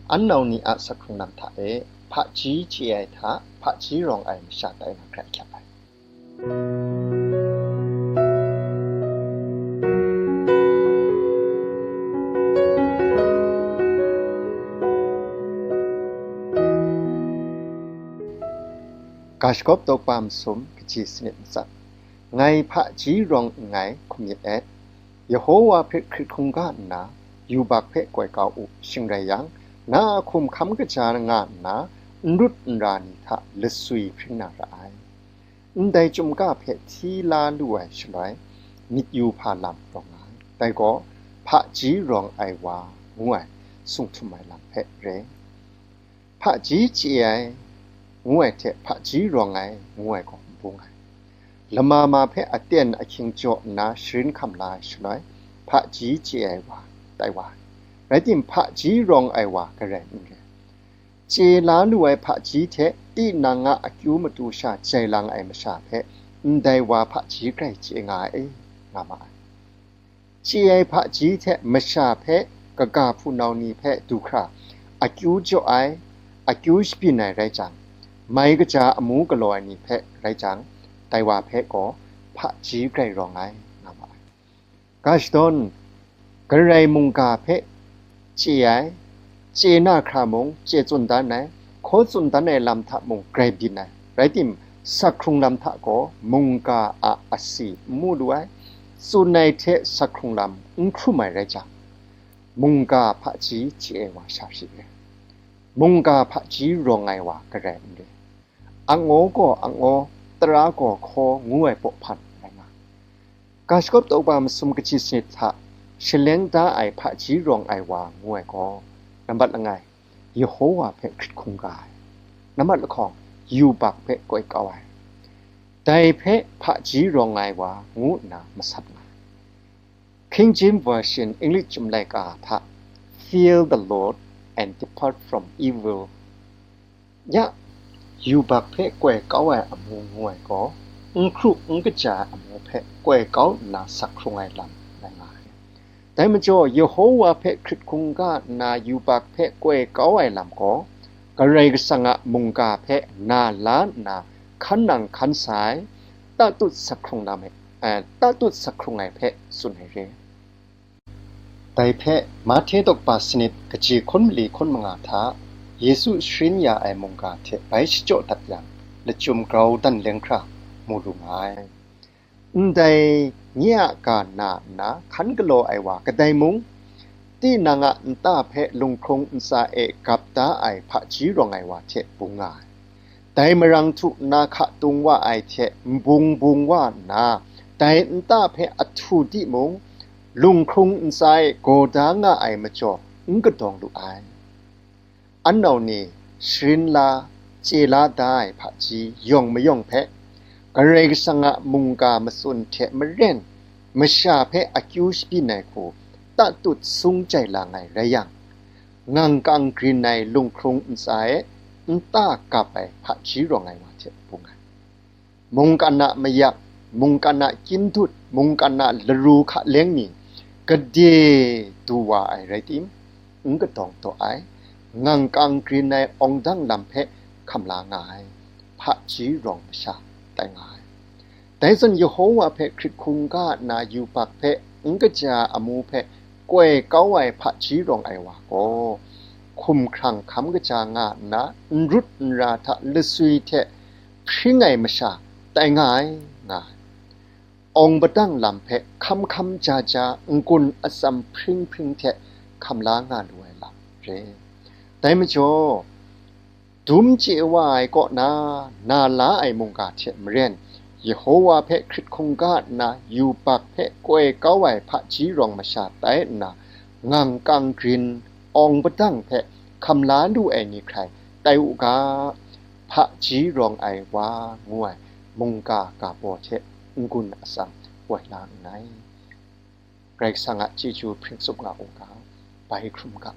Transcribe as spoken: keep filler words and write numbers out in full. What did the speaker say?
An nau ni a sakhung lam hta e hpaji chye ai hta hpaji rawng ai masha tai na hkrai hkyap ai. Ga Shagawp Tawkpa masum kaji sanit matsat. Ngai hpaji rawng nngai hkum myit et. Yehowa hpe hkrit hkungga nna, yubak hpe koi kau u, shing rai yang, na a hkum hkam kaja nga nna, n rut n ra ni hta lasui hpring na ra ai. Ndai chyum ga hpe hti la lu ai shaloi, myit yu hpa lam rawng nga ai. Dai gaw, hpaji rawng ai wa ngu ai, sung htum ai lam hpe re. Hpaji chye ai, ngu ai hte hpaji rawng ai, ngu ai gaw n bung ai. Lama ma hpe aten ahkying jaw nna sharin hkam la ai shaloi, hpaji chye ai wa tai wa ai. Rai tim, hpaji rawng ai wa garai n rai. Chye la lu ai hpaji hte tinang a akyu matu sha jai lang ai masha hpe, ndai wa hpaji grai chye nga ai, nga ma ai. Chye ai hpaji hte masha hpe kaga hpunau ni hpe du hkra akyu jaw ai, akyu shabyin ai rai jang, mai kaja amu galaw ai ni hpe rai jang, dai wa hpe gaw hpaji grai rawng ai, nga ma ai. Ga shadawn, garai mungga hpe chye ai, chye na hkra mung chye tsun dan ai, hkaw tsun dan ai lam hta mung grai byin ai. Rai tim, sakhkrung lam hta gaw mungga a asi n mu lu ai, tsun ai hte sakhkrung lam n hkrum ai rai jang, mungga hpaji chye ai wa sha shi re. Mungga hpaji rawng ai wa garai n re. Angaw gaw angaw, tara gaw hkaw ngu ai baw hpan rai nga. Ga Shagawp Tawkpa masum kaji sanit hta shaleng da ai hpaji rawng ai wa ngu ai gaw, nambat langai, Yehowa hpe hkrit hkungga ai, nambat lahkawng, yubak hpe koi kau ai, dai hpe hpaji rawng ai wa ngu nna masat nga ai. King James Version, English Chyum Laika hta, "Fear the Lord and depart from evil." Ya, yubak hpe koi kau ai amu ngu ai gaw, n hkru n kaja ai amu hpe koi kau nna sak hkrung ai lam rai nga ai. Dai majaw, Yehowa hpe hkrit hkungga nna yubak hpe koi kau ai lam gaw, Karai Kasang a mungga hpe na la nna hkan nang hkan sa ai, tatut sak hkrung lam e, eh, tatut sak hkrung ai hpe tsun ai re. Dai hpe, Mahte tawkpa sanit kaji hkun mali hkun manga hta, Yesu sharin ya ai mungga hte bai shachyaw dat yang, lachyum grau dan leng hkra mu lu nga ai. Ndai nye a ga na nna hkan galaw ai wa kadai mung, tinang a nta hpe lunghkrung ntsa e gap da ai hpaji rawng ai wa hte bung nga ai. Dai marang htu nna hka tung wa ai hte nbung bung wa nna, dai nta hpe ahtu timung, lunghkrung ntsa e gaw da nga ai majaw n kadawng lu ai. An nau ni sharin la, chye la da ai hpaji yawng mayawng hpe, Karai Kasang a mungga matsun hte maren masha hpe akyu shabyin ai hku tatut sung jai lang ai rai yang, ngang kang grin ai lunghkrung ntsa e nta gap ai hpaji rawng ai wa hte bung ai. Mungkan a mayak, mungkan a kyindut, mungkan a laru hka leng ni, gade du wa ai rai tim, n kadawng taw ai, ngang kang grin ai awng dang lam hpe hkam la nga ai, hpaji rawng masha tai nga ai. Dai zawn Yehowa hpe hkrit hkungga nna yubak hpe n kaja amu hpe koi kau ai hpaji rawng ai wa gaw, hkumhkrang hkam kaja nga nna n rut n ra hta lasui hte hpring ai masha tai nga ai, nga ai. Awng padang lam hpe hkam hkam ja ja, n-gun atsam hpring hpring hte hkam la nga lu ai lam re. Dai majaw, dum chye wa ai kaw na, na la ai mungga hte maren, Yehowa hpe hkrit hkungga nna yubak hpe koi kau ai hpaji rawng masha tai nna, ngang kang grin, awng padang hpe hkam la lu ai ni hkrai tai u ga, hpaji rawng ai wa ngu ai mungga ga baw hte n-gun atsam woi la nngai. Karai Kasang a chyeju hpring tsup nga u ga, bai hkrum ga.